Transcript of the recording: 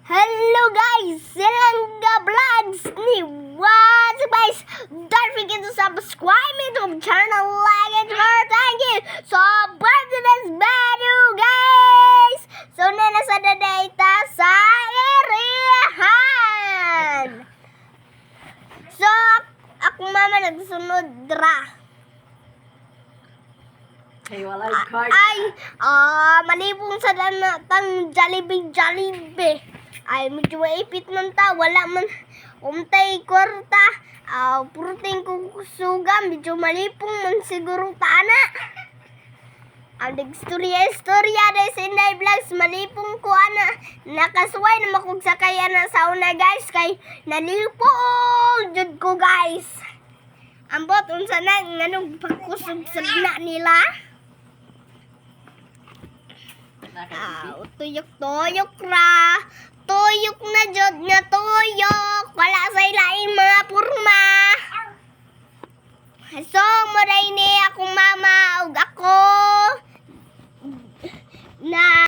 Hello guys! Silangga Vlogs ni. What's up, guys? Don't forget to subscribe me to my channel, like and share. Thank you! So, part to this video, guys! So, na nasa data sa irihan! So, ako mama nagsunod ra. Kay walay card. Ay, malibong sa dana tang Jollibee Jollibee. Ay, medyo maipit man ta, wala man umtay kwarta. Pruting ko suga, medyo malipong man siguro ta ana. Ang nagstorya istorya dahil sa Inday Vlogs, malipong ko ana. Nakasuway na makog sakay ana sa una, guys, kay nalipong jud ko, guys. Ambot unsa na nganong pagkusog sa na nila? Ah, tuyok-tuyok ra. Tuyok na jud nga.